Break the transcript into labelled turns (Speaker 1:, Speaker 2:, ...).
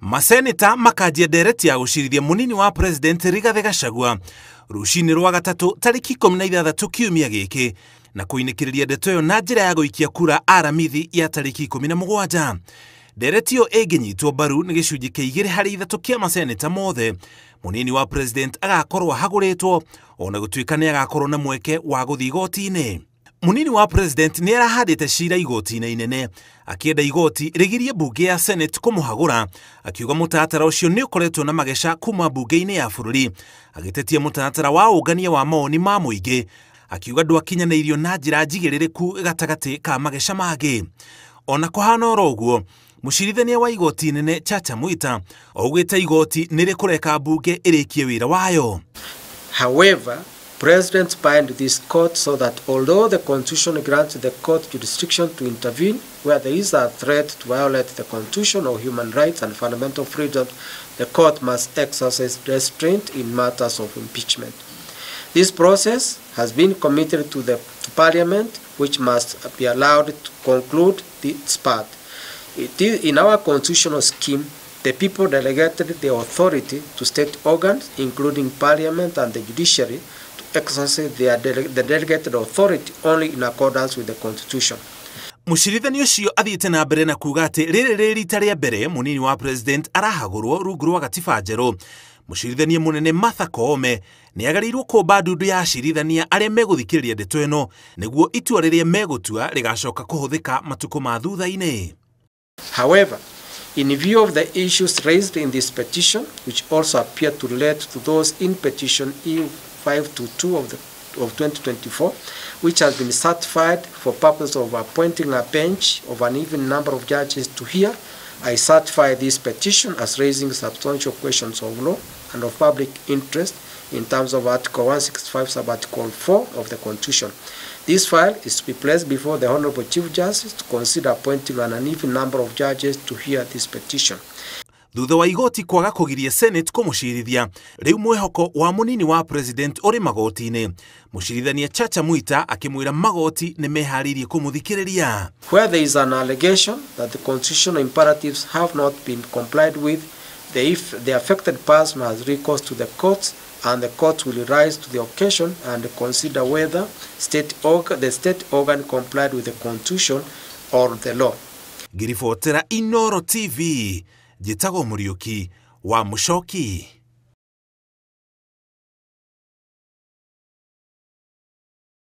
Speaker 1: Maseneta makanjia ndereti ya gũcirithia mũnini wa President Rigathi Gachagua rũcinĩ rwa gatatũ tarĩki 16 kiumia gĩkĩ na kũinĩkĩrĩria ndeto ĩyo na njĩra ya gũikia kura aramithi ya tarĩki 17. Ndereti ĩyo ĩngĩnyitwo mbaru nĩ gĩcunjĩ kĩa 2 harĩ 3 kĩa maseneta mothe, mũnini wa President agakorwo ahagũrĩtwo ona gũtuĩka nĩ agakorwo na mweke wa gũthiĩ igoti-inĩ. Munini wa President nĩ arahandĩte cira igoti-inĩ inene akĩenda igoti rĩgirie mbunge ya Senate kũmũhagũra, akiuga mũtaratara ũcio nĩ ũkoretwo na mageca kuma mbunge-inĩ ya bũrũri, agĩtetia mũtaratara wa ũngania wa mawoni ma mũingĩ, akiuga ndwakinyanĩirio na njĩra njigĩrĩrĩku gatagatĩ ka mageca mangĩ. Ona kũhana oro ũguo, mũcirithania wa igoti inene Chacha Mwita augĩte igoti nĩ rĩkũreka mbunge ĩrĩkie wĩra wayo.
Speaker 2: However, presidents bind this court so that although the Constitution grants the court jurisdiction to intervene where there is a threat to violate the Constitution or human rights and fundamental freedoms, the court must exercise restraint in matters of impeachment. This process has been committed to the Parliament, which must be allowed to conclude its part. It is in our constitutional scheme, the people delegated the authority to state organs, including Parliament and the judiciary, to exercise the delegated authority only in accordance with the Constitution.
Speaker 1: Mũcirithania ũcio athiĩte na mbere na kuuga atĩ rĩrĩ rĩ rita rĩa mbere mũnini wa President arahagũrwo rungu rwa gatiba njerũ. Mũcirithania mũnene Martha Koome nĩ agĩrĩirwo kũmba ndundu ya acirithania arĩa megũthikĩrĩria ndeto ĩno nĩguo itua rĩrĩa megũtua rĩgacoka kũhũthĩka matukũ ma thutha-inĩ.
Speaker 2: However, in view of the issues raised in this petition, which also appear to relate to those in petition E522 of 2024, which has been certified for purpose of appointing a bench of an even number of judges to hear, I certify this petition as raising substantial questions of law and of public interest in terms of Article 165, Sub-Article 4 of the Constitution. This file is to be placed before the Honorable Chief Justice to consider appointing an uneven number of judges to hear this petition.
Speaker 1: Thutha wa igoti kwaga kũgiria Senate kũmũcirithia, rĩu mwĩhoko wa mũnini wa President ũrĩ magoti-inĩ. Mũcirithania Chacha Mwita akĩmwĩra magoti nĩ meharĩirie kũmũthikĩrĩria.
Speaker 2: Where there is an allegation that the constitutional imperatives have not been complied with, the affected person has recourse to the courts, and the court will rise to the occasion and consider whether the state organ complied with the Constitution or the law.
Speaker 1: Ngiribotera Inooro TV, njĩtagwo Mũriũki wa Mũcoki.